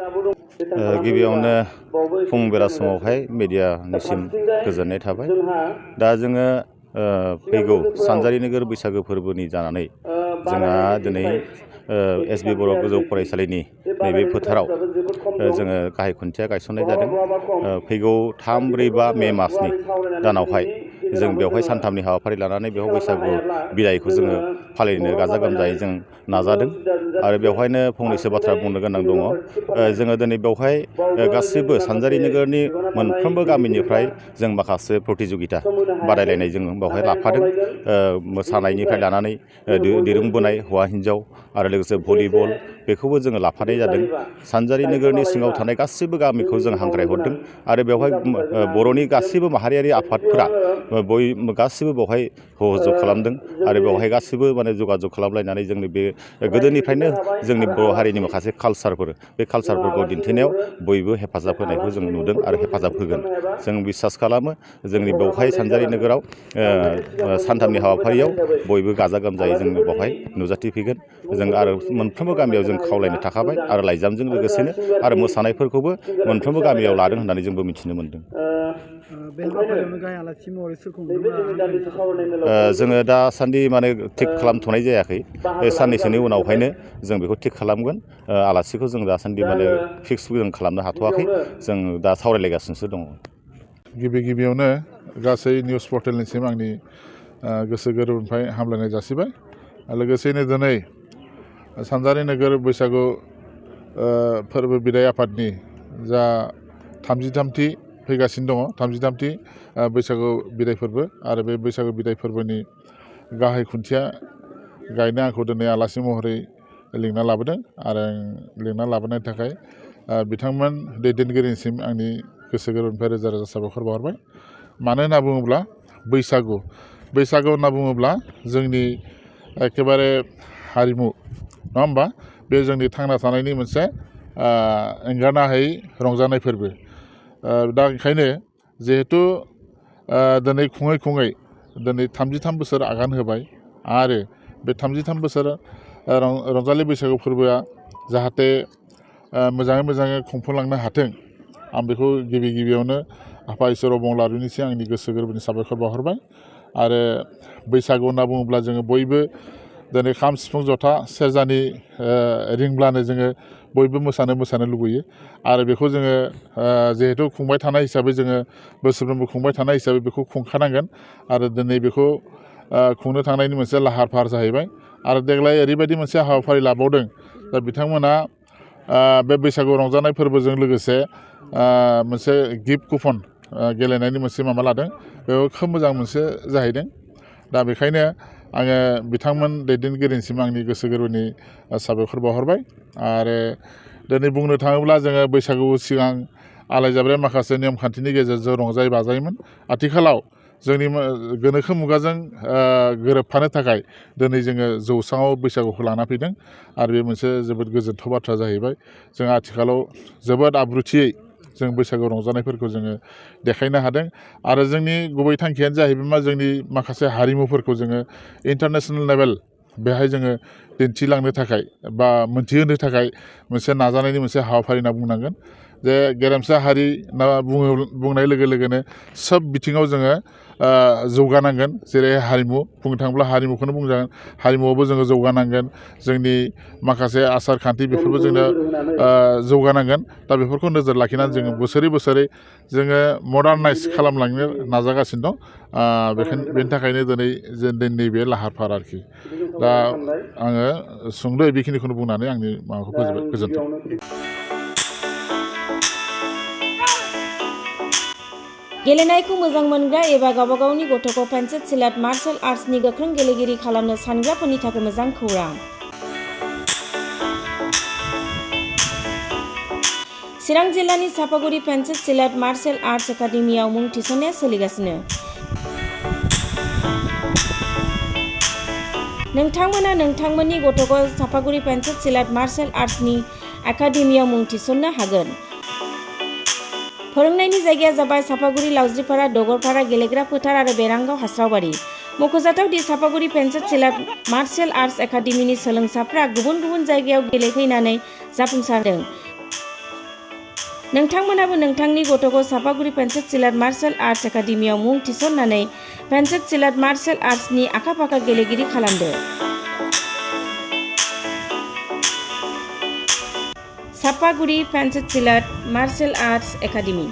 गिबियावनो फुं बेला समावहाय मिडियानिसिम गोजोननाय थाबाय। दा जोङो फैगौ सानजारि नोगोर बैसागो फोरबोनि जानानै जोंहा दिनै एसबि बर' गोजौ फरायसालिनि नैबे फोथाराव जोङो गाहाय खुन्थिया गायसननाय जादों। फैगौ 3, 4, 5 मे मासनि दानावहाय जों बेवहाय सानथामनि हाबाफारि लानानै बेयाव बैसागु बिदायखौ जोङो फालिनो गाजा गोमजायै जों नाजादों आरो बेवहायनो फंनैसो बाथ्रा बुंनो गोनां दङ। जोङो दिनै बेवहाय गासिबो सानजारि नोगोरनि मोनफ्रोमबो गामिनिफ्राय जों माखासे प्रतियोगिता बादायलायनाय जों बेवहाय लाफादों। मोसानायनिफ्राय लानानै दिरुं बोनाय हौवा हिन्जाव आरो लोगोसे भलिबल बेखौबो जोङो लाफानाय जादों। सानजारि नोगोरनि सिङाव थानाय गासिबो गामिखौ जों हांख्रायहरदों आरो बेवहाय बर'नि गासिबो माहारियारि आफादफोरा गासिबो बेवहाय सहजुग खालामदों आरो बेवहाय गासिबो माने जगाजग खालामलायनानै जोंनि बे गोदोनिफ्रायनो जोंनि बर' हारिनि माखासे कालसारफोर बे कालसारफोरखौ दिन्थिनायाव बयबो हेफाजाब होनायखौ जों नुदों आरो हेफाजाब होगोन। जों बिसास खालामो जोंनि बेवहाय सानजारि नोगोराव सानथामनि हाबाफारियाव बयबो गाजा गोमजायै जों बेवहाय नुजाथिफैगोन। जों आरो मोनफ्रोमबो गामियाव जों खावलायनो थाखाबाय आरो लाइजामजों लोगोसेनो आरो मोसानायफोरखौबो मोनफ्रोमबो गामियाव लादों होननानै जोंबो मिथिनो मोन्दों। जोङो दासान्दि माने थिग खालामथ'नाय जायाखै। साननैसोनि उनावहायनो जों बेखौ थिग खालामगोन। आलासिखौ जों दासान्दि माने फिक्स जों खालामनो हाथ'वाखै। जों दा सावरायलायगासिनोसो दङ। गिबियावनो गासै निउस पर्टेलनिसिम आंनि गोसो गोरबोनिफ्राय हामलायनाय जासिबाय। लोगोसेनो दिनै सानजारि नोगोर बैसागु फोरबो बिदाय आफादनि जा 33थि फैगासिनो दङ 33थि बैसागु बिदाय फोरबो आरो बे बैसागु बिदाय फोरबोनि गाहाय खुन्थिया गायनो आंखौ दिनै आलासि महरै लिंना लाबोदों आरो लिंना लाबोनायनि थाखाय बिथांमोन दैदेनगिरिनिसिम आंनि गोसो गोरबोनिफ्राय रोजा रोजा साबायखर बावहरबाय। मानो होनना बुङोब्ला बैसागु होनना बुङोब्ला जोंनि एखेबारे हारिमु नङा होमबा? बे जोंनि थांना थानायनि मोनसे एंगारनो हायै रंजानाय फोरबो। दा ओंखायनो जिहेथु दिनै खुङै दिनै 33 बोसोर आगान होबाय आरो बे 33 बोसोर रंजालि बैसागु फोरबोआ जाहाथे मोजाङै खुंफुंलांनो हाथों आं बेखौ गिबियावनो आफा इसोर अबंलावरिनिसिम आंनि गोसो गोरबोनि साबायखर बावहरबाय। आरो बैसागु होनना बुङोब्ला जोङो बयबो दिनै खाम सिफुं जथा सेरजानि रिंब्लानो जोङो बयबो मोसानो लुबैयो आरो बेखौ जोङो जिहेथु खुंबाय थानाय हिसाबै जोङो बोसोरफ्रोमबो खुंबाय थानाय हिसाबै बेखौ खुंखानांगोन आरो दिनै बेखौ खुंनो थांनायनि मोनसे लाहार फाहार जाहैबाय। आरो देग्लाय ओरैबायदि मोनसे हाबाफारि लाबावदों दा बिथांमोना बे बैसागु रंजानाय फोरबोजों लोगोसे मोनसे गिफ्ट कुपन गेलेनायनि मोनसे माबा लादों। बेयाव खोब मोजां मोनसे जाहैदों। दा बेखायनो आङो बिथांमोन दैदेनगिरिनिसिम आंनि गोसो गोरबोनि साबायखर बावहरबाय। आरो दिनै बुंनो थाङोब्ला जोङो बैसागु सिगां आलायजाब्रे माखासे नेम खान्थिनि गेजेरजों रंजायै बाजायोमोन। आथिखालाव जोंनि गोनोखो मुगाजों गोरोबफानो थाखाय दिनै जोङो जौस्राङाव बैसागुखौ लाना फैदों आरो बे मोनसे जोबोद गोजोनथाव बाथ्रा जाहैबाय। जों आथिखालाव जोबोद आब्रुथियै जों बैसागु रंजानायफोरखौ जोङो देखायनो हादों आरो जोंनि गुबै थांखियानो जाहैबाय मा जोंनि माखासे हारिमुफोरखौ जोङो इन्टारनेसनेल लेभेल बेहाय जोङो दिन्थिलांनो थाखाय बा मोनथिहोनो थाखाय मोनसे नाजानायनि मोनसे हाबाफारि होनना बुंनांगोन। जे गेरेमसा हारि होनना बुंनाय लोगो लोगोनो सोब बिथिङाव जोङो जौगानांगोन। जेरै हारिमु बुंनो थाङोब्ला हारिमुखौनो बुंजागोन। हारिमुआवबो जोङो जौगानांगोन। जोंनि माखासे आसार खान्थि बेफोरबो जोंनो जौगानांगोन। दा बेफोरखौ नोजोर लाखिनानै जोङो बोसोरै जोङो मडार्नाइज खालामलांनो नाजागासिनो दं। बेनि थाखायनो दिनै बे लाहार फाहार आरोखि। दा आङो सुंद'यै बेखिनिखौनो बुंनानै आंनि माबाखौ फोजोबबाय। गोजोन्थों। गेलेनायखौ मोजां मोनग्रा एबा गावबा गावनि गथ'खौ पेन्सिल सिलाट मार्शल आर्ट्सनि गोख्रों गेलेगिरि खालामनो सानग्राफोरनि थाखाय मोजां खौरां। चिरां जिल्लानि चापागुरि पेन्सिल सिलाट मार्शल आर्ट्स एकाडेमियाव मुं थिसननाया सोलिगासिनो। नोंथांमोना नोंथांमोननि गथ'खौ चापागुरि पेन्सिल सिलाट मार्शल आर्ट्सनि एकाडेमियाव मुं थिसननो हागोन। फोरोंनायनि जायगाया जाबाय चापागुरि लावज्रिपारा दगरपारा गेलेग्रा फोथार आरो बेरांगाव हास्रावबारि। मख'जाथाव दि चापागुरि पेन्सिल सिलाट मार्शल आर्ट्स एकाडेमिनि सोलोंसाफ्रा गुबुन जायगायाव गेलेफैनानै जाफुंसारदों। नोंथांमोनाबो नोंथांनि गथ'खौ सापागुरि पेन्सिल सिलाट मार्शल आर्ट्स एकाडेमियाव मुं थिसननानै पेन्सिल सिलाट मार्शल आर्ट्सनि आखा-फाखा गेलेगिरि खालामदो। Sapaguri pencil सिलाट martial arts academy.